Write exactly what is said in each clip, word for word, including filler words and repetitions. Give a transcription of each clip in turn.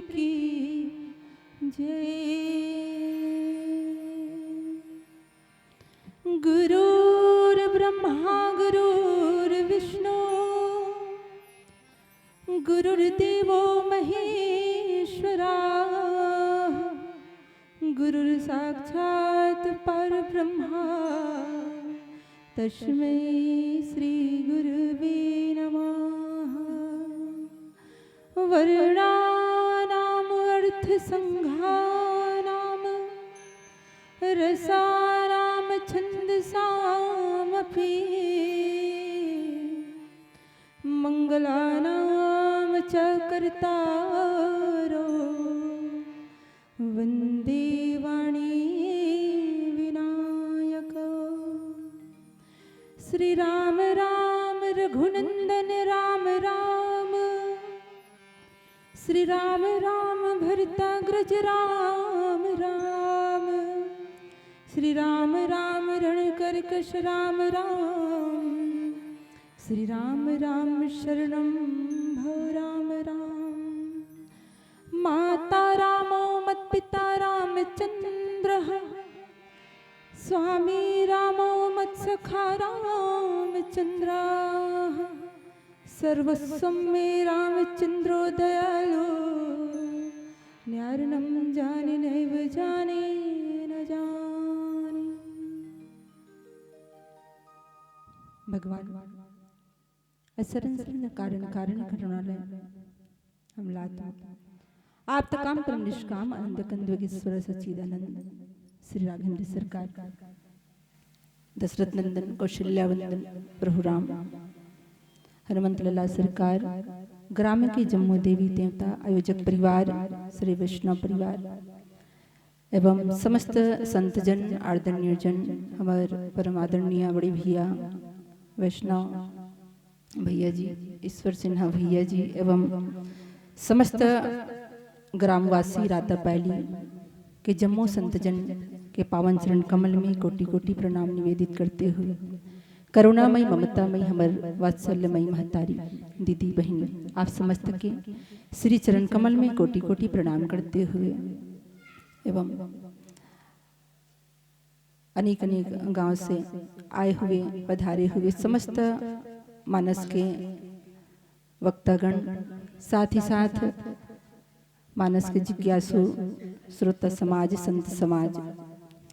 की जय। गुरुर्ब्रह्मा गुरुर्विष्णु गुरुर्देवो महेश्वरा, गुरुर्साक्षात् परब्रह्मा, तस्मै श्री गुरुवे नमः। वर्णानाम् अर्थसङ्घानां रसानां छन्दसामपि, मङ्गलानां च कर्तारो वन्दे वाणी विनायक। श्री राम राम रघुनंदन राम राम, श्री राम राम भरताग्रज राम राम, श्री राम राम रणकर्कश राम राम, श्री राम राम शरणं भव राम राम। माता रामो मत्पिता रामचन्द्रः, स्वामी रामो मत्सखा रामचन्द्रः, सर्वस्वं मे रामचन्द्रो दयालु, न्यारणं जाने नैव जाने न जाने। भगवान असरन सरन कारण कारण करुणालय हमला आत्मा। आप तकाम परम निष्काम आनंद कंद योगेश्वर सच्चिदानंद श्री राघवेंद्र सरकार, दशरथ नंदन, कौशल्या वंदन, प्रभु राम, हनुमंत लाला सरकार, ग्राम के जम्मो देवी देवता, आयोजक परिवार, श्री वैष्णव परिवार एवं समस्त संतजन, आदरणीय जन, हमर परम आदरणीय बड़े भैया वैष्णव भैया जी, ईश्वर सिन्हा भैया जी एवं समस्त ग्रामवासी रातापैली के जम्मो संतजन के पावन चरण कमल में कोटि कोटि प्रणाम निवेदित करते हुए, करुणामयी ममतामयी हमर वात्सल्यमयी महतारी दीदी बहिनी, आप समस्त के श्री चरण कमल में कोटि कोटि प्रणाम करते हुए एवं अनेक अनेक गांव से आए हुए, पधारे हुए समस्त मानस के वक्तागण, साथ ही साथ मानस के जिज्ञासु श्रोता समाज, संत समाज,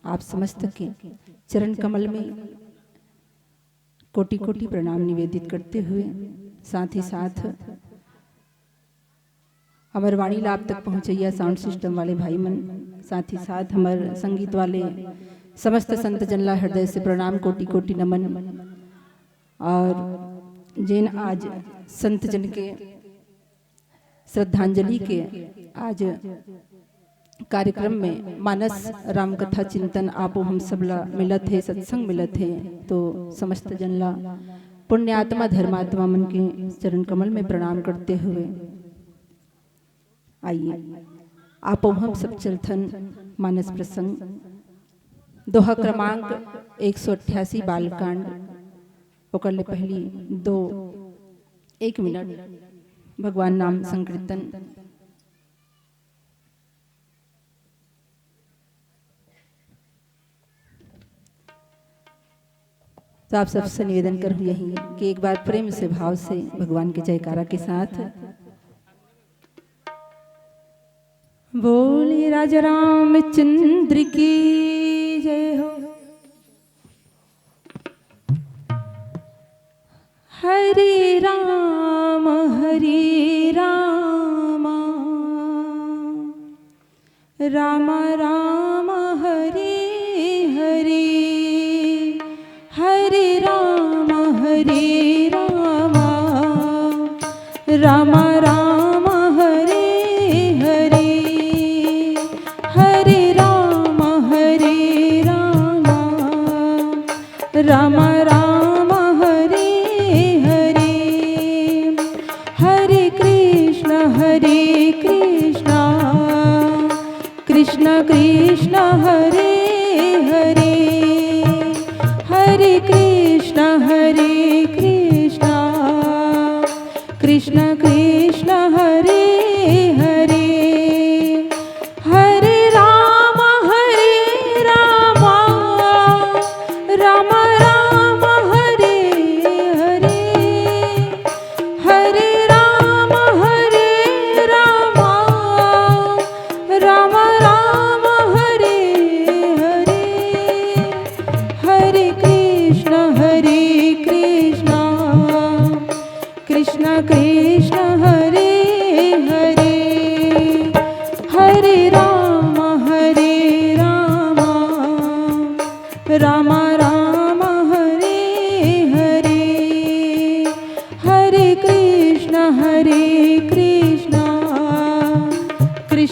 आप समस्त के चरण कमल में कोटि कोटि प्रणाम निवेदित करते हुए, साथ ही साथ हमर वाणी ला आप तक पहुँचैया साउंड सिस्टम वाले भाई मन, साथ ही साथ हमर संगीत वाले समस्त संत जन ला हृदय से प्रणाम, कोटि कोटि नमन। और जेन आज संत जन के श्रद्धांजलि के आज कार्यक्रम में मानस राम कथा चिंतन आपो हम सब ला मिलत हे, सत्संग मिलत हे, तो समस्त जन ला पुण्यात्मा धर्मात्मा मन के चरण कमल में प्रणाम करते हुए आइए, आपो हम सब चलथन मानस प्रसंग, दोहा क्रमांक एक सौ अट्ठासी, बालकांड, ओकर ले पहली दो, एक मिनट, भगवान नाम संकीर्तन। तो आप सबसे निवेदन करूँ यही कि एक बार प्रेम से, भाव से भगवान के जयकारा के साथ बोलिए राजा रामचंद्र की जय हो। हरे राम हरे राम, राम राम हरे हरे, हरे राम हरे राम, राम राम हरे हरे, हरे राम हरे राम, राम राम हरे हरे, हरे कृष्ण हरे कृष्ण, कृष्ण कृष्ण हरे हरे, हरे कृष्ण हरे कृष्ण, कृष्ण कृष्ण हरे हरे,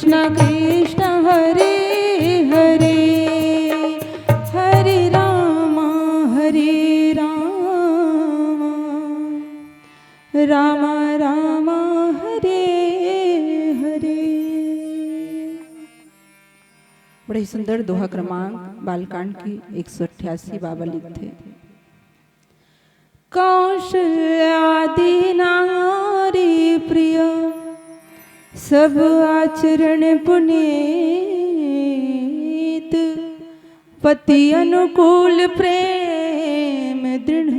कृष्ण कृष्ण हरे हरे, हरे राम हरे राम, राम राम हरे हरे। बड़े ही सुंदर दोहा क्रमांक बालकांड की एक सौ अट्ठासी। बाबा लिखथे, कौशल्यादि नारी प्रिय, सब आचरण पुनीत, पति अनुकूल प्रेम दृढ़,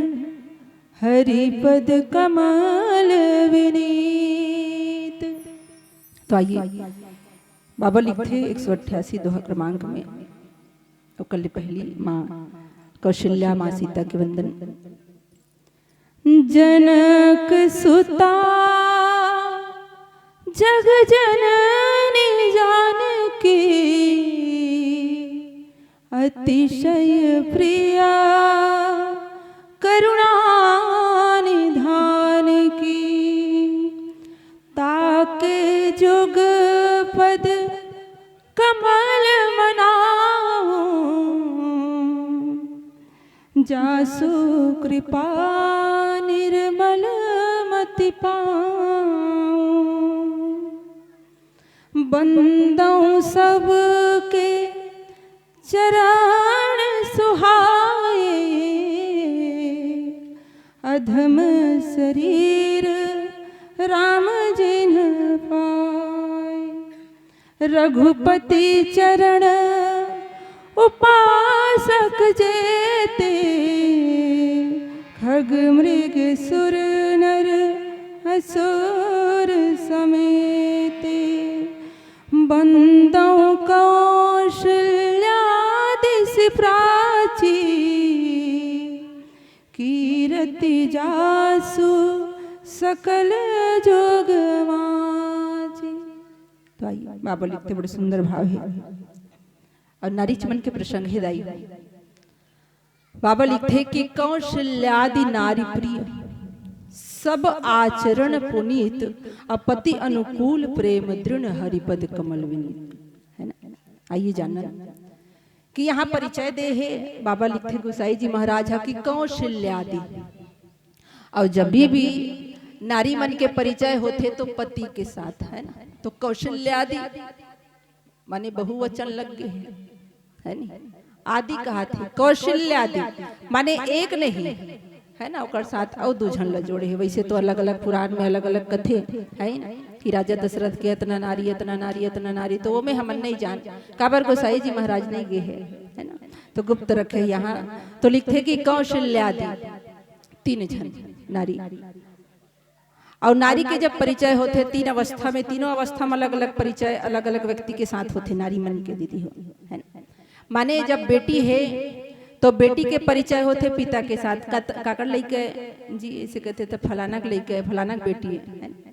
हरि पद कमल विनीत। तो आइए, बाबा लिखथे एक सौ अट्ठासी दोहा क्रमांक में, ओकर ले पहली माँ कौशल्या, माँ सीता के वंदन। जनक सुता जग जननी जानकी, अतिशय प्रिया करुणा निधान की, ताके जुग पद कमल मनाऊं, जासु कृपा निर्मल मति पाऊं। बंदौं सबके चरण सुहाए, अधम शरीर राम जिन पाए। रघुपति चरण उपासक जेते, खग मृग सुर नर असुर समेते। बंदौं कौशल्यादिस प्राची, कीरति जासु सकल जोग माची। तो आइए, बाबा लिखथे, बड़े सुंदर भाव हे। अउ नारीच मन के प्रसंग हे दाई। बाबा लिखथे कि कौशल्यादि नारी प्रिय, सब आचरण पुनीत, अपति अनुकूल प्रेम दृढ़ हरिपद कमल विनीत। है ना? आइए जानन कि यहाँ परिचय दे हे बाबा लिखथे गोसाई जी महाराज हा कि कौशल्यादि। अउ जब भी, भी नारी मन के परिचय होथे तो पति के साथ, है ना? तो कौशल्यादि माने बहुवचन लग गे हे, है नी? आदि कहा थे, कौशल्यादि माने एक नहीं, है ना? ओकर साथ अउ दू झन ला जोड़े हे। वैसे तो अलग-अलग पुराण में अलग-अलग कथे, है ना? कि राजा दशरथ के अतना नारी, अतना नारी, अतना नारी, तो वो में हमन नहीं जान, काबर गोसाई जी महाराज नहीं गे हे, है ना? तो गुप्त रखे यहाँ। तो लिखथे कि कौशल्यादि तीन झन नारी। अउ नारी के जब परिचय होथे तीन अवस्था में, तीनों अवस्था में अलग-अलग परिचय, अलग-अलग व्यक्ति के साथ होथे नारी मन के, दीदी हो, है ना? माने जब बेटी हे तो बेटी के परिचय होथे पिता के साथ, कत-, काकर लइका जी, ऐसे कहथे तो फलाना के लइका हे, फलाना के बेटी हे, है ना?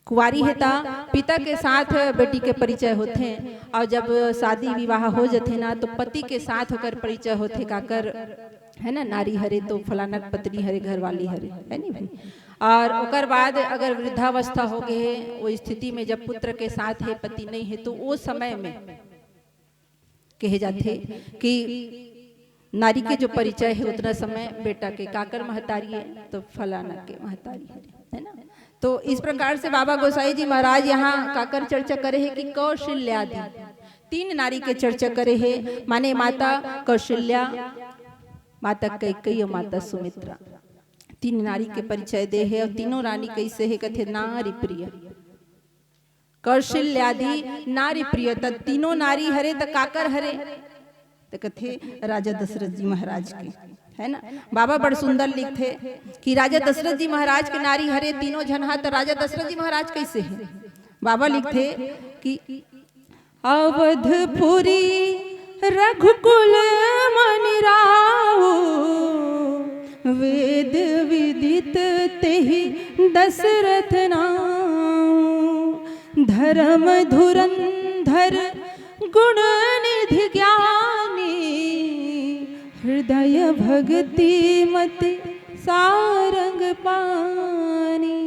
कुंवारी हे ता पिता के साथ बेटी के परिचय होथे, अउ जब शादी विवाह हो जथे ना तो पति के साथ ओकर परिचय होथे, काकर, है ना, नारी हरे तो फलाना के पत्नी हरे, घरवाली हरे, है नी भाई? अउ ओकर बाद अगर वृद्धावस्था हो गे हे, वो स्थिति में जब पुत्र के साथ हे, पति नहीं हे, तो वो समय में कहे जाथे कि नारी के जो परिचय हे, उतना समय बेटा के, काकर महतारी हे, तो फलाना के महतारी हे, है ना? तो इस प्रकार से बाबा गोसाई जी महाराज यहाँ काकर चर्चा करे हे कि कौशल्यादि तीन नारी के चर्चा करे हे, माने माता कौशल्या, माता कैकेयी अउ माता सुमित्रा। तीन नारी के परिचय दे हे अउ तीनों रानी कैसे हे, कथे नारी प्रिय। कौशल्यादि नारी प्रिय, त तीनों नारी हरे त काकर हरे? त कथे राजा दशरथ जी महाराज के, है ना? बाबा बड़ सुंदर लिखथे कि राजा दशरथ जी महाराज के नारी हरे तीनों झन हा, त राजा दशरथ जी महाराज कैसे हे? बाबा लिखथे कि अवधपुरी रघुकुल मनि राऊ, वेद विदित तेहि दशरथ नाऊ। धर्म धुरंधर गुण निधि ज्ञानी, हृदय भगति मति सारंग पानी।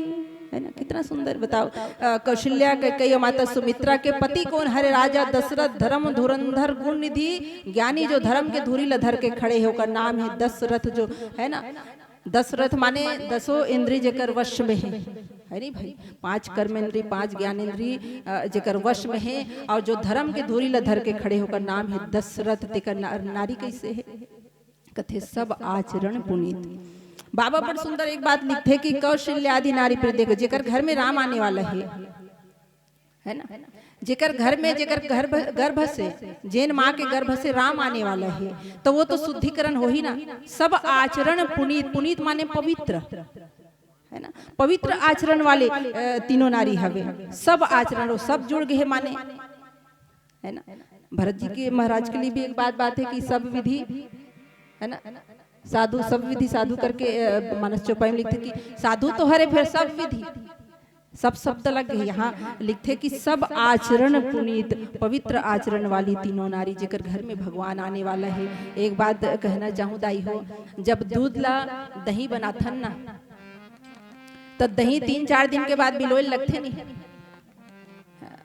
है ना? कितना सुंदर, बताओ। अ, कौशल्या के कहियो माता सुमित्रा के पति कौन हरे? राजा दशरथ, धर्म धुरंधर गुण निधि, ज्ञानी जो धर्म के धूरी ल धर के खड़े हे, ओकर नाम हे दशरथ, जो है ना, दशरथ माने दसों इंद्री जेकर वश में हे, है नी भाई? पांच कर्मेंद्री, पांच ज्ञानेंद्री, अ, जेकर वश में हे, और जो धर्म के धूरी ल धर के खड़े हे, ओकर नाम हे दशरथ। तेकर ना-, नारी कैसे हे? कथे सब आचरण पुनीत। बाबा बड़ सुंदर एक बात लिखथे कि कौशल्यादि नारी प्रिय, देखो, जेकर घर में राम आने वाला हे, है ना, जेकर घर में, जेकर गर्भ, गर्भ से, जेन माँ के गर्भ से राम आने वाला हे, तो वो तो शुद्धिकरण होही ना। सब आचरण पुनीत, पुनीत माने पवित्र, है ना, पवित्र आचरण वाले, अ, तीनों नारी हवे। सब आचरण, वो सब जुड़ गए माने, है ना। भरत जी के, महाराज के लिए भी एक बात, बात है कि सब विधि, है ना, साधु, सब विधि साधु करके, अ, मानस चौपाई में लिखथे कि साधु तो हरे, फिर सब विधि, सब शब्द लग गए। यहाँ लिखथे कि सब आचरण पुनीत, पवित्र आचरण वाली तीनों नारी, जेकर घर में भगवान आने वाला हे। एक बात कहना चाहूँ दाई हो, जब दूध ला दही बनाथन ना, त दही तीन चार दिन के बाद बिलोय लगथे नहीं।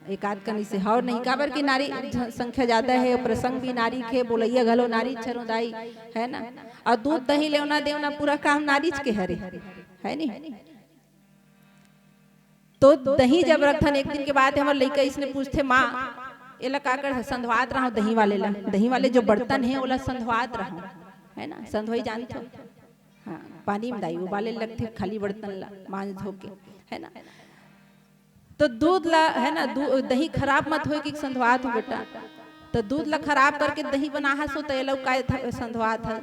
एक आध कनी से हव नहीं, काबर कि नारी झ-, संख्या ज्यादा हे, प्रसंग भी नारी के, बोलैया घलो नारी, चरो दाई, है ना। और दूध दही लेवना देवना पूरा काम नारीच के हरे, है नी। तो दही जब रखथन, एक दिन के बाद हमर लइका इसने पूछथे, "माँ, एला का कर संधवात रहूं दही वाले ला? दही वाले जो बर्तन हे, ओला संधवात रहूं, है ना? संधवई जानथो?" हाँ, पानी में दाई उबाले लगथे खाली बर्तन ला मांज धो के, है ना? तो दूध ला, है ना, दू-, दही खराब मत होय कि संधवात हो बेटा। तो दूध ला खराब करके दही बनाहस हो, तो एला काय थ-, संधवात है,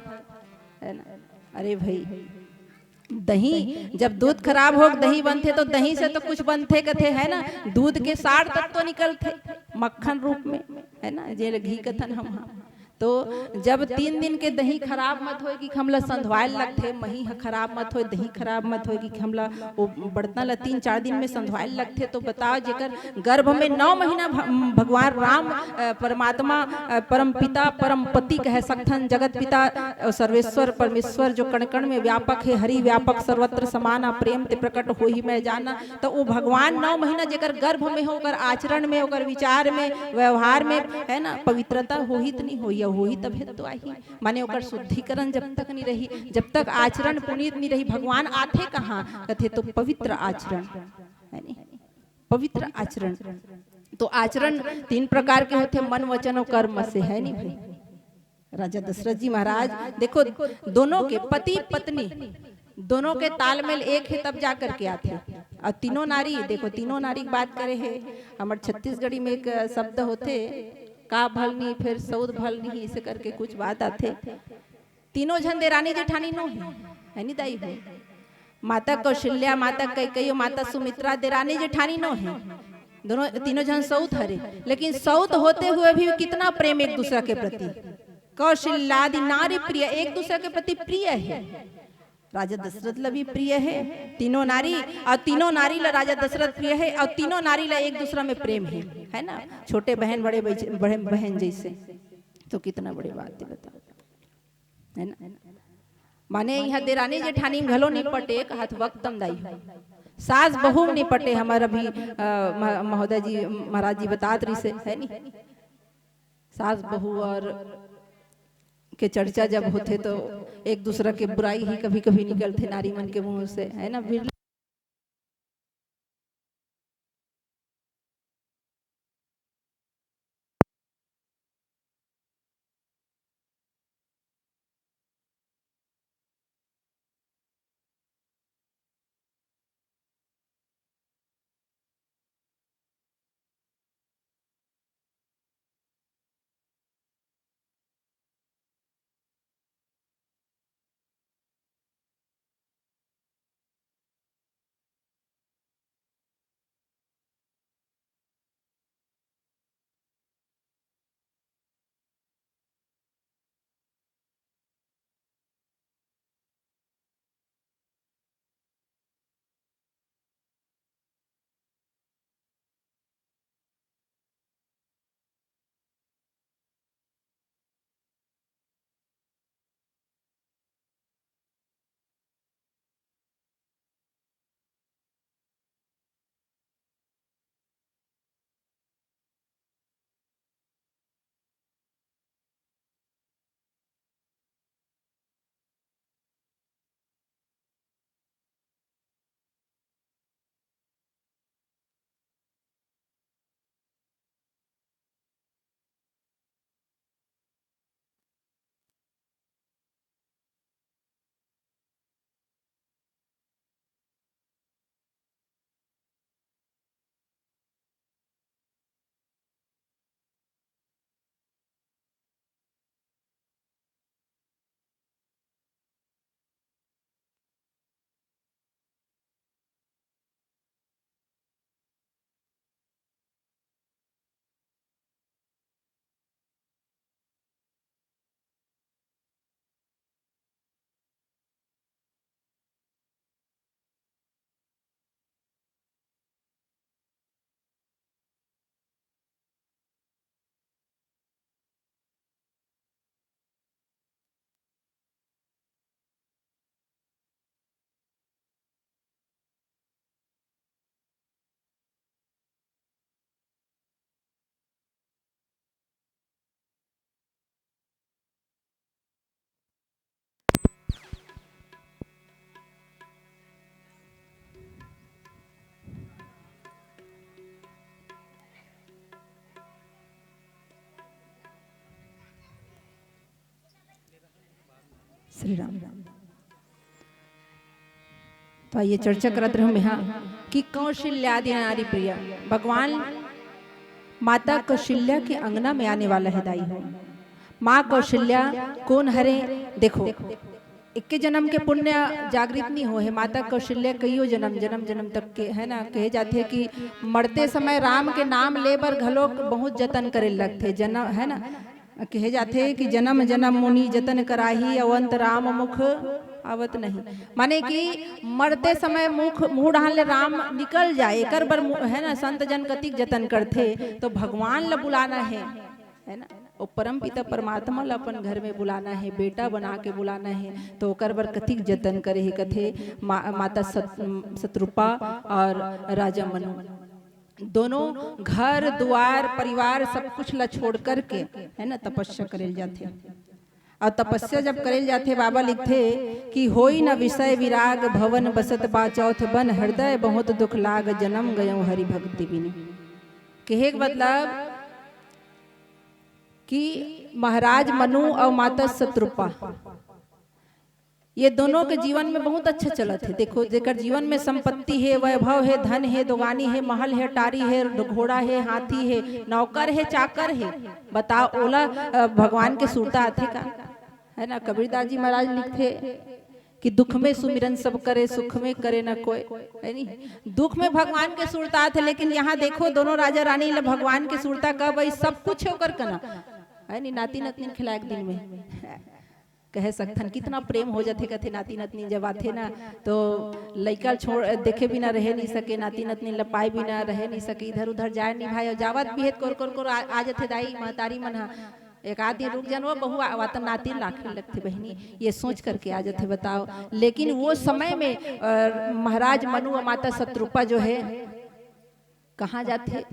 है ना? अरे भाई, दही, जब दूध खराब हो, दही बनथे, तो दही से तो कुछ बनथे कथे, है ना? दूध के सार तत्व निकलथे मक्खन रूप में, है ना, जे घी कथन हम, हम। तो जब तीन दिन के दही खराब मत होय कि हमला संधवायल लगथे, मही ह खराब मत होय, दही खराब मत होय कि हमला वो बर्तन ला तीन चार दिन में संधवायल लगथे, तो बताओ, जेकर गर्भ में नौ महीना भ-, भगवान राम, अ, परमात्मा, अ, परम पिता, परम पति कह सकथन, जगत पिता, अ, सर्वेश्वर परमेश्वर जो कण कण में व्यापक हे, हरि व्यापक सर्वत्र समान, प्रेम ते प्रकट होही मैं जाना। तो वो भगवान नौ महीना जेकर गर्भ में हो, ओकर आचरण में, ओकर विचार में, व्यवहार में, है ना, पवित्रता होही त नहीं होही, अउ होही तभे तो आही। माने ओकर शुद्धिकरण जब तक नहीं रही, जब तक आचरण पुनीत नहीं रही, भगवान आथे कहाँ? कथे तो पवित्र आचरण, है नी? पवित्र आचरण। तो आचरण तीन प्रकार के होथे, मन, वचन और कर्म से, है नी भाई? राजा दशरथ जी महाराज, देखो, दोनों के पति पत्नी, दोनों के तालमेल एक हे, तब जा करके आथे। और तीनों नारी, देखो, तीनों नारी के बात करे हे, हमर छत्तीसगढ़ी में एक शब्द होथे, का भलनी, फिर सौत भलनी, इसे करके कुछ बात आथे। तीनों झन देरानी जेठानी नो हे, है नी दाई हो? माता कौशल्या, माता कैकेयी, माता सुमित्रा देरानी जेठानी नो हे। दोनों, तीनों झन सौत हरे, लेकिन सौत होते हुए भी कितना प्रेम एक दूसरा के प्रति। कौशल्यादि नारी प्रिय, एक दूसरा के प्रति प्रिय हे। राजा दशरथ ला भी प्रिय हे तीनों नारी, और तीनों नारी ला राजा दशरथ प्रिय हे, और तीनों नारी ला एक दूसरा में प्रेम हे, है ना? छोटे बहन, बड़े बच-, बड़े बहन जैसे। तो कितना बड़ी बात है, बताओ, है ना? माने यहाँ देरानी जेठानी में घलो नहीं पटे, कहत वक्त तम दाई हो। सास बहू में नहीं पटे, हमर अभी, अ, मह-, महोदय जी, महाराज जी बतात रहिसे, है नी? सास बहू और के चर्चा जब होथे तो एक दूसरा के बुराई ही कभी-कभी निकलथे नारी मन के मुंह से, है ना? बिरला श्री राम। तो आइए चर्चा करत रहूं मैं, हाँ, कि कौशल्यादि नारी प्रिया, भगवान माता कौशल्या के अंगना में आने वाला है दाई हो। माँ कौशल्या कौन हरे? देखो, इक्के जन्म के पुण्य जागृत नहीं हो है। माता कौशल्या कईयो जन्म, जन्म जन्म तक के, है ना, कहे जाथे कि मरते समय राम के नाम ले बर घलोक बहुत जतन करे लगथे, जन्म, है ना। कहे जाथे कि जन्म जन्म मुनि जतन कराही, अवंत राम मुख आवत नहीं। माने कि मरते समय मुख, मुंह डहान ले राम निकल जाए, एकर बर मु-, है ना, संत जन कतिक जतन करथे। तो भगवान ला बुलाना है, है ना, वो परम पिता परमात्मा ला अपन घर में बुलाना है, बेटा बना के बुलाना है, तो ओकर बर कतिक जतन करे हे कथे मा-, माता सत-, शतरूपा और राजा मनु। दोनों घर दुआर परिवार सब कुछ ला छोड़ करके, है ना, तपस्या करेल जाथे। और तपस्या जब करेल जाथे, बाबा लिखथे कि होई न विषय विराग, भवन बसत बा चौथ बन, हृदय बहुत दुख लाग, जन्म गयो हरि भक्ति बिन। कहे के मतलब कि महाराज मनु और माता शतरूपा, ये दोनों के जीवन में बहुत अच्छा चलत हे। देखो, जेकर जीवन में संपत्ति हे, वैभव हे, धन हे, दोगानी हे, महल हे, अटारी हे, घोड़ा हे, हाथी हे, नौकर हे, चाकर हे, बताओ, ओला, अ, भगवान के सुरता आथे का? है ना, कबीरदास जी महाराज लिखथे कि दुख में सुमिरन सब करे, सुख में करे न कोय, है नी? दुख में भगवान के सुरता आथे, लेकिन यहाँ देखो, दोनों राजा रानी ला भगवान के सुरता कब आई? सब कुछ हे ओकर कना, है नी? नाती नतनीन खिलाए के दिन में कहे सकथन, कितना प्रेम हो जाथे, कथे नाती नतनीन जब आथे ना, तो लइका छोड़, देखे बिना रहे नहीं सके, नाती नतनीन ला पाए बिना रहे नहीं सके, इधर उधर जाए नहीं भाई, और जावत भी हे त कोर कोर कोर आ, आ जाथे दाई महतारी मन हा, एक आध दिन रुक जान वो बहू, आवा त नातिन राखे लगथे बहिनी, ये सोच करके आ जाथे, बताओ। लेकिन वो समय में, अ, महाराज मनु और माता शतरूपा जो है, कहाँ जाथे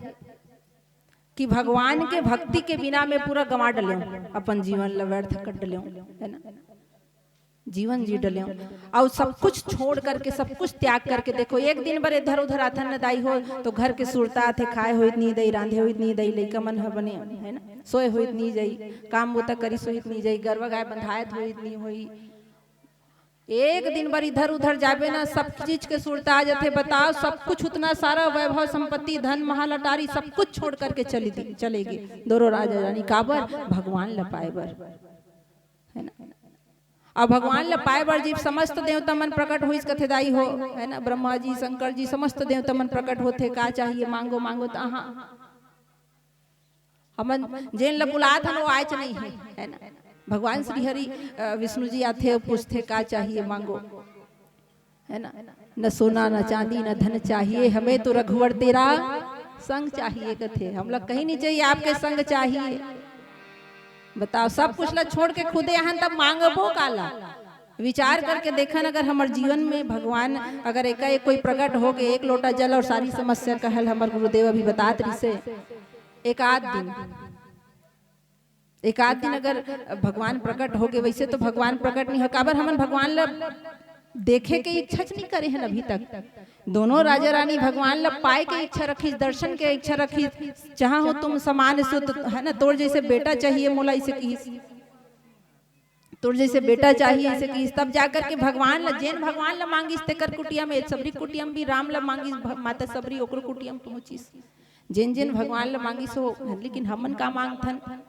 कि भगवान के भक्ति के बिना में पूरा गंवा डलेंव, अपन जीवन ला व्यर्थ कर डलेंव, है ना, जीवन जी डलेंव, और सब कुछ छोड़ करके, सब कुछ त्याग करके, देखो, एक दिन बर इधर उधर आथन न दाई हो, तो घर के सुरता आथे, खाए होइत नहीं दाई, रांधे होइत नहीं दाई, लइका मन ह बने, है ना, सोए होइत नहीं जाई, काम बूता करिस होइत नहीं जाई, गरवा गाय बंधायत होइत नहीं होई। एक दिन बर इधर उधर जाबे ना, सब चीज के सुरता आ जाथे। बताओ, सब कुछ, उतना सारा वैभव, संपत्ति, धन, महल, अटारी, सब कुछ छोड़ करके चली दी, चले गे दोनों राजा रानी। काबर? भगवान ला पाए बर, है ना। अब भगवान ला पाए बर जब समस्त देवता मन प्रकट होइस, कथे दाई हो, है ना, ब्रह्मा जी, शंकर जी, समस्त देवता मन प्रकट होथे, का चाहिए मांगो, मांगो, त अहाँ हमन जेन ला बुलात हन, वो आयच नहीं है, है ना। भगवान श्री हरि, अ, विष्णु जी आथे, पूछथे, "का चाहिए, मांगो," है ना। "न सोना, न चांदी, न धन चाहिए, हमें तो रघुवर तेरा संग चाहिए," कथे। "हमला कहीं नहीं चाहिए, आपके संग चाहिए।" बताओ, सब कुछ ला छोड़ के खुदे आहन, तब मांगबो काला? विचार करके देखन, अगर हमर जीवन में भगवान, अगर एकाएक कोई प्रकट हो के एक लोटा जल और सारी समस्या कहल, हमर गुरुदेव अभी बतात रिसे, एक आध दिन, एक आध दिन अगर भगवान प्रकट हो गए, वैसे तो भगवान प्रकट नहीं हो, काबर हमन भगवान ला देखे के इच्छा च नहीं करे हन अभी तक। दोनों राजा रानी भगवान ला पाए के इच्छा रखिस, दर्शन के इच्छा रखिस, "चाहहु तुम समान सुत," है ना, "तोर जैसे बेटा चाहिए मोला," इसे किहिस, "तोर जैसे बेटा चाहिए," इसे किहिस। तब जाकर के भगवान ला, जेन भगवान ला मांगिस, तेकर कुटिया में, सबरी कुटिया में भी राम ला मांगिस, भ-, माता सबरी ओकरो कुटिया में पहुंचिस। जेन जेन भगवान ला मांगिस हो, लेकिन हमन का मांगथन?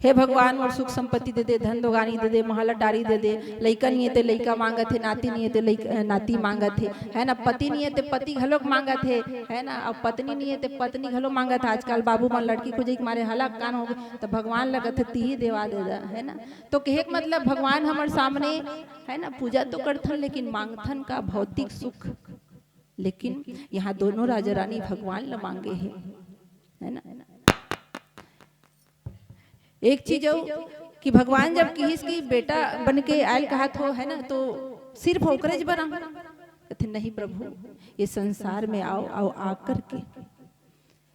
"हे भगवान, मोर सुख संपत्ति दे दे, धन दोगानी दे दे, महल अटारी दे दे।" लइका नहीं है ते लइका मांगत हे, नाती नहीं है ते लइक-, अ, नाती मांगत हे, है ना? पति नहीं है ते पति घलोक मांगत हे, है ना? अब पत्नी नहीं है ते पत्नी घलो मांगत हे। आजकल बाबू मन लड़की खोजे के मारे हलाकान हो गए, तो भगवान ला कथे, "तिही देवा दे दा," है ना? तो कहे के मतलब, भगवान हमर सामने, है ना, पूजा तो करथन, लेकिन मांगथन का? भौतिक सुख। लेकिन यहाँ दोनों राजा रानी भगवान ला मांगे हे, है ना? एक चीज अउ कि भगवान जब किहिस कि बेटा बन के आयल कहत हो, है ना, तो सिर्फ ओकरे ज बना? कथे, "नहीं प्रभु, ये संसार में आओ, आओ आकर के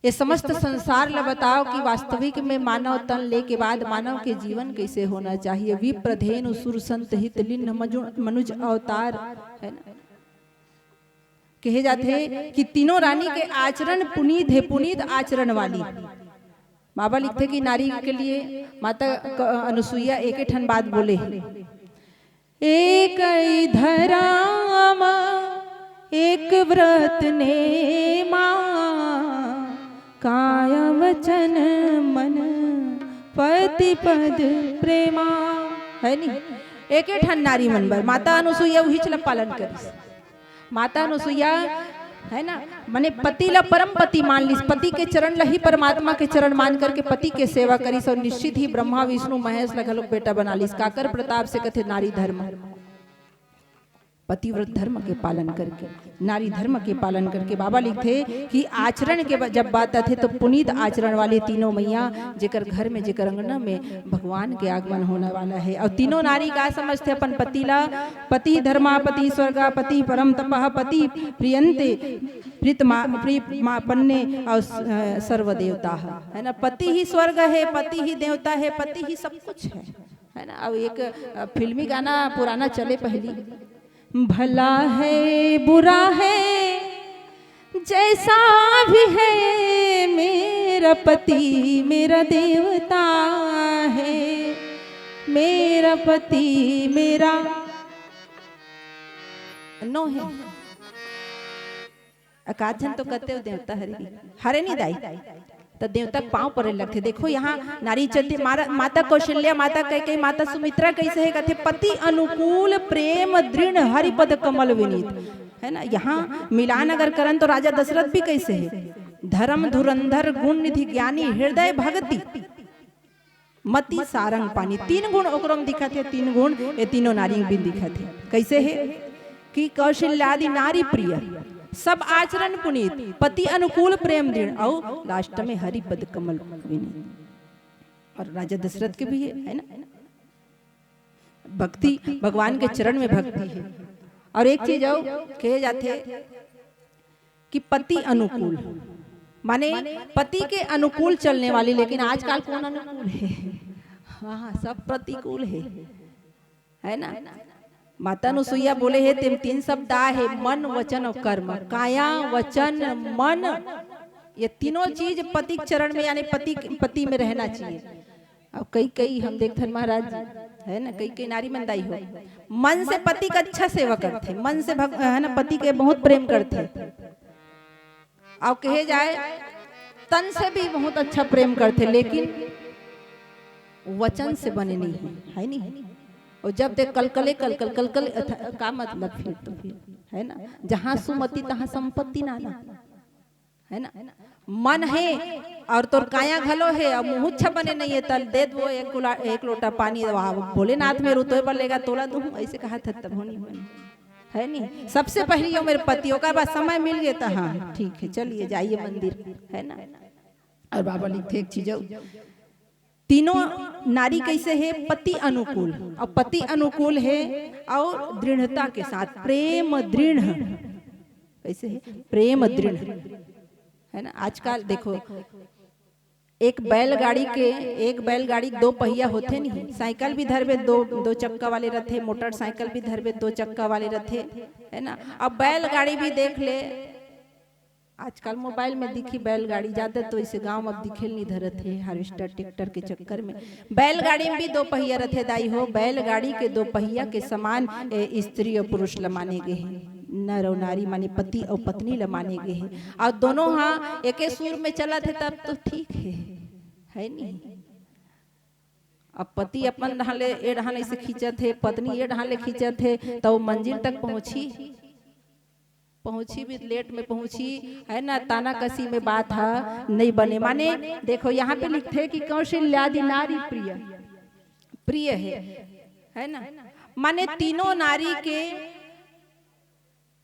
ये समस्त संसार ला बताओ कि वास्तविक में मानव तन लेके बाद मानव के जीवन कैसे होना चाहिए।" विप्र धेनु सुर संत हित लिन्न मजु-, मनुज अवतार, है ना? कहे जाथे कि तीनों रानी के आचरण पुनीत हे, पुनीत आचरण वाली। बाबा लिखथे कि नारी के लिए माता क-, अनुसुईया एक ठन बात बोले हे, एक ही धरम, एक व्रत नेमा, काय वचन मन पति पद प्रेमा। है नी? एके ठन नारी मन बर माता अनुसुईया उहीच ल पालन करिस। माता अनुसुईया, है ना, माने पति ला परम पति मान लिस, पति के चरण ला ही परमात्मा के चरण मान करके पति के सेवा करिस और निश्चित ही ब्रह्मा विष्णु महेश ला घलोक बेटा बना लिस। काकर प्रताप से? कथे नारी धर्म, पतिव्रत धर्म के पालन करके, नारी धर्म के पालन करके। बाबा लिखथे कि आचरण के ब-, जब बात आथे तो पुनीत आचरण वाले तीनों मैया, जेकर घर में, जेकर अंगना में भगवान के आगमन होने वाला है। और तीनों नारी का समझथे अपन पति ला? पति धर्मा, पति स्वर्गा, पति परम तपः, पति प्रियंते प्रीतमा प्रीतमापन्ने और स-, अ, सर्व देवता है, है ना? पति ही स्वर्ग है, पति ही देवता है, पति ही सब कुछ है, है ना? अब एक, अ, फिल्मी गाना पुराना चले पहली, भला है बुरा है जैसा भी है, मेरा पति मेरा देवता है, मेरा पति मेरा नो है। अकाझन तो कते देवता हरे, हरे नहीं दाई, त देवता के पाँव परे लगथे। देखो यहाँ नारी चरित्र, मारा-, माता कौशल्या, माता कैकेयी, माता सुमित्रा कैसे है? कथे पति अनुकूल प्रेम दृढ़ हरिपद कमल विनीत, है ना? यहाँ मिलान अगर करन तो राजा दशरथ भी कैसे है? धर्म धुरंधर गुण निधि ज्ञानी हृदय भगति मति सारंग पानी, तीन गुण ओकरो में दिखत हे, तीन गुण ये तीनों नारी में भी दिखत हे। कैसे हे कि कौशल्यादि नारी प्रिय, सब आचरण पुनीत, पति अनुकूल प्रेम दृढ़, और लास्ट में हरि पद कमल विनीत। और राजा दशरथ के भी है, है ना, भक्ति, भगवान के चरण में भक्ति है। और एक चीज और कहे जाते कि पति अनुकूल, माने पति के अनुकूल चलने वाली, लेकिन आजकल कौन अनुकूल है? हाँ, सब प्रतिकूल है, है ना? माता अनुसुईया बोले हे, तेम तीन शब्द आए हे, मन, वचन और कर्म। काया, वचन, मन, ये तीनों चीज पति के चरण में, यानी पति, पति में रहना चाहिए। अब कैकेयी हम देखथन महाराज जी, है ना, कैकेयी नारी मन दाई हो, मन से पति का अच्छा सेवा करथे, मन से भग-, है ना, पति के बहुत प्रेम करथे। अब कहे जाए, तन से भी बहुत अच्छा प्रेम करथे, लेकिन वचन से बने नहीं है, है नहीं? और जब देख कलकले कलकल कलकल अथ-, का मतलब? फिर तो फिर, है ना, जहाँ सुमति तहाँ संपत्ति नाना, है ना? मन हे और तोर काया घलो हे और मुहुच्छा बने नहीं है, तल दे दो एक गुला-, एक लोटा पानी, वाह, भोलेनाथ में रुतोय बर लेगा, तोला दूँ, ऐसे कहा था तब होनी बनी, है नहीं? सबसे पहली हो मेरे पति, ओकर बाद समय मिल गया था, हाँ, ठीक है, चलिए, जाइए मंदिर, है ना? और बाबा लिखथे एक चीज, तीनों नारी कैसे हे? पति अनुकूल, और पति अनुकूल हे और दृढ़ता के साथ, प्रेम दृढ़। कैसे हे? प्रेम दृढ़, है ना? आजकल देखो, एक बैलगाड़ी के, एक बैलगाड़ी दो पहिया होथे नहीं, साइकिल भी धरबे, दो, दो चक्का वाले रथे, मोटरसाइकिल भी धरबे, दो चक्का वाले रथे, है ना? अब बैलगाड़ी भी देख ले, आजकल मोबाइल में दिखी बैलगाड़ी, ज्यादा तो इसे गांव में अब दिखेल नहीं धरत हे, हार्वेस्टर ट्रैक्टर के चक्कर में। बैलगाड़ी में भी दो पहिया रथे दाई हो, बैलगाड़ी के दो पहिया के समान, ए, स्त्री और पुरुष ल माने गे हे, नर और नारी माने पति और पत्नी ल माने गे हे। और दोनों हा एके सुर में चलत हे तब तो ठीक हे, है नहीं? अब पति अपन डहान ले, ए डहान ऐसे खींचत हे, पत्नी ए डहान ले खींचत हे, तो वो मंजिल तक पहुंची? पहुंची भी लेट में पहुंची, है ना, ताना कसी में बात हा नहीं बने। माने देखो, यहाँ पे लिखथे कि कौशल्यादि नारी प्रिय, प्रिय हे, है ना, माने तीनों नारी के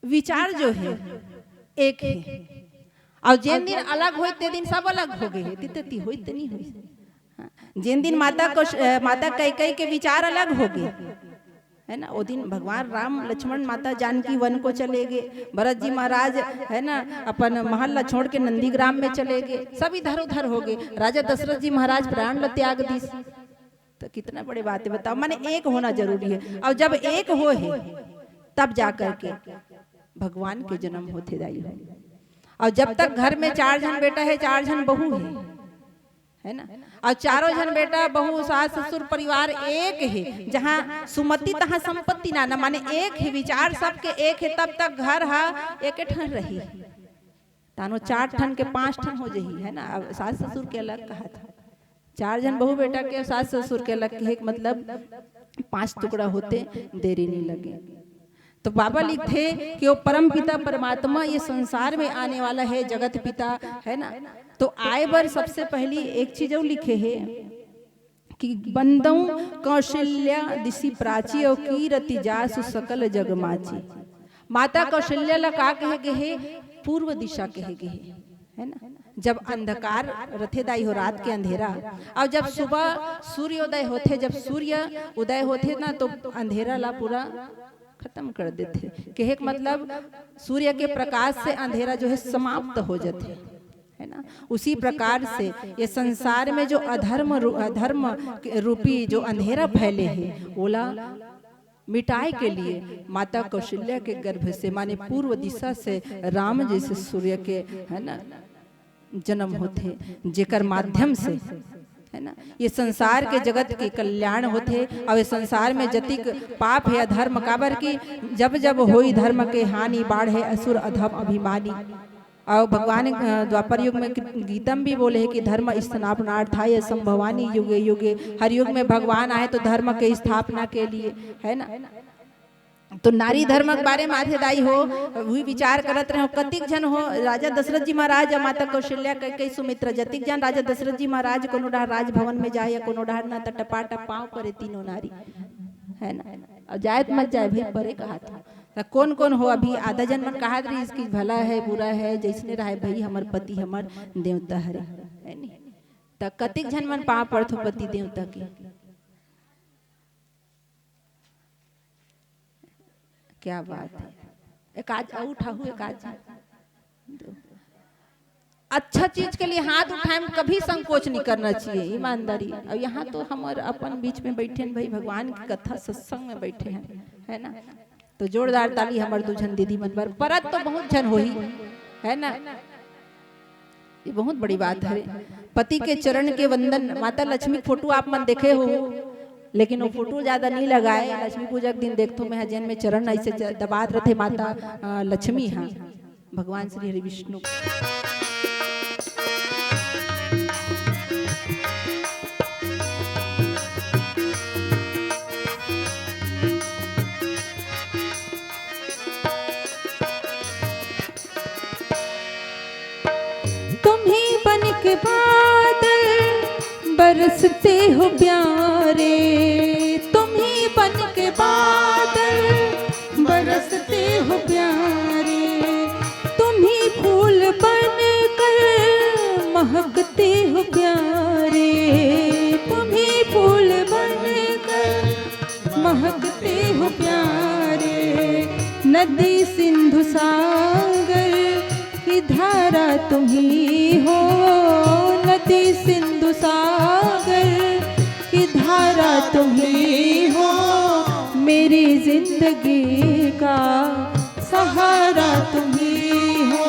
विचार जो हे एक हे, और जेन दिन अलग होय ते दिन सब अलग हो गए हे, तिते ती होय ते नहीं होय। हाँ, जेन दिन माता को, अ, माता कैकेयी के विचार अलग हो गए, है ना, वो दिन भगवान राम, लक्ष्मण, माता जानकी वन को चले गए, भरत जी महाराज, है ना, अपन महल ला छोड़ के नंदीग्राम में चले गए, सब इधर उधर हो गए, राजा दशरथ जी महाराज प्राण ला त्याग दिस। तो कितना बड़े बात हे बताओ, माने एक होना जरूरी हे। और जब एक हो हे तब जा करके भगवान के जन्म होथे दाई हो। और जब तक घर में चार झन बेटा हे, चार झन बहू हे, है ना? अउ चारों झन बेटा, बहू, सास, ससुर, परिवार एक हे, जहाँ सुमति तहाँ संपत्ति नाना, माने एक हे, विचार सबके एक हे, तब तक घर हा एके ठन रही। तानो चार ठन के पांच ठन हो जही, है ना? अब सास ससुर के अलग कहा था, चार झन बहू बेटा के, सास ससुर के अलग, कहे के मतलब पांच टुकड़ा होते देरी नहीं लगे। तो बाबा लिखथे कि वो परम पिता परमात्मा ये संसार में आने वाला है, जगत पिता, है ना? तो आए बर सबसे पहली एक चीज अउ लिखे हे कि बंदऊ कौशल्या दिशि प्राची अउ कीरति जासु सकल जग माची। माता कौशल्या ला का कहे गे हे? पूर्व दिशा कहे गे हे, है ना? जब अंधकार रथे दाई हो, रात के अंधेरा, अउ जब सुबह सूर्योदय होथे, जब सूर्य उदय होथे ना, तो अंधेरा ला पूरा खत्म कर देथे। कहे के मतलब सूर्य के प्रकाश से अंधेरा जो है समाप्त हो जाथे, है ना? उसी प्रकार से ये संसार में जो अधर्म रू-, अधर्म के रूपी जो अंधेरा फैले हे, ओला मिटाए के लिए माता कौशल्या के गर्भ से, माने पूर्व दिशा से राम जैसे सूर्य के, है ना, जन्म होथे, जेकर माध्यम से, है ना, ये संसार के जगत के कल्याण होथे। अउ ये संसार में जतिक पाप हे, अधर्म, काबर कि जब जब होई धर्म के हानि, बाढ़े असुर अधम अभिमानी। अउ भगवान, अ, द्वापर युग में गीतम भी बोले हे कि धर्म स्थापनार्थाय संभवानी युगे युगे। हर युग में भगवान आए तो धर्म के स्थापना के लिए, है ना? तो नारी धर्म के बारे में आथे दाई हो, वही विचार करत रहे हो, कतिक झन हो, राजा दशरथ जी महाराज अउ माता कौशल्या, कैकेयी, सुमित्रा, जतिक झन राजा दशरथ जी महाराज कोनो डहर राजभवन में जाए या कोनो डहर ना, त टपाटप पाँव परे तीनों नारी, है ना? अब जाए त मत जाए भाई, परे कहा था। त कौन कौन हो, अभी आधा झन मन कहा रहिस कि भला है, बुरा है, जैसने रहे भाई, हमर पति हमर देवता हरे, है नी? त कतिक झन मन पाँव पड़थो पति देवता के? क्या बात है। एक आज अउ उठाहू, एक आज। अच्छा चीज के लिए हाथ उठाए में कभी संकोच नहीं करना चाहिए, ईमानदारी। अब यहाँ तो हमर अपन बीच में बैठे हैं भाई, भगवान की कथा सत्संग में बैठे हैं, है ना? तो जोरदार ताली हमर दू झन दीदी मन बर। परत तो बहुत झन होही, है ना? ये बहुत बड़ी बात है। पति के चरण के वंदन, माता लक्ष्मी के फोटो आप मन देखे हो, लेकिन वो फोटो ज्यादा नहीं लगाए। लक्ष्मी पूजा के दिन देखथो मैं, जेन में चरण ऐसे च-, दबात रथे माता, अ, लक्ष्मी हा, भगवान श्री हरि विष्णु। तुम्ही बन के बादल बरसते हो प्यारे, तुम्ही बन के बादल बरसते हो प्यारे, तुम्ही फूल बनकर महकते हो प्यारे, तुम्ही फूल बनकर महकते हो प्यारे। नदी सिंधु सागर की धारा तुम्ही हो, नदी सिंधु सागर की धारा तुम्ही हो, मेरी जिंदगी का सहारा तुम्ही हो,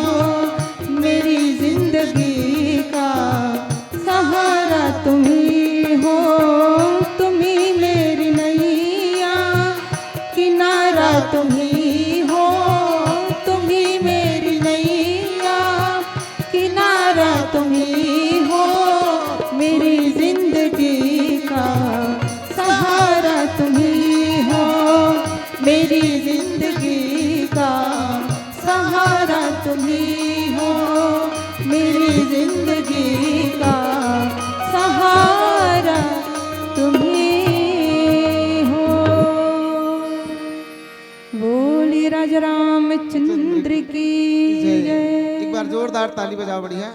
मेरी जिंदगी का सहारा तुम्ही हो। तुम्ही मेरी नैया, किनारा तुम्ही हो, तुम्ही मेरी नैया, किनारा तुम्ही हो, मेरी जिंदगी का सहारा तुम्ही हो, मेरी जिंदगी का सहारा तुम्ही हो, मेरी जिंदगी का सहारा तुम्ही हो। बोलिए राजा रामचंद्र की जय। जय। एक बार जोरदार ताली बजाओ, बढ़िया।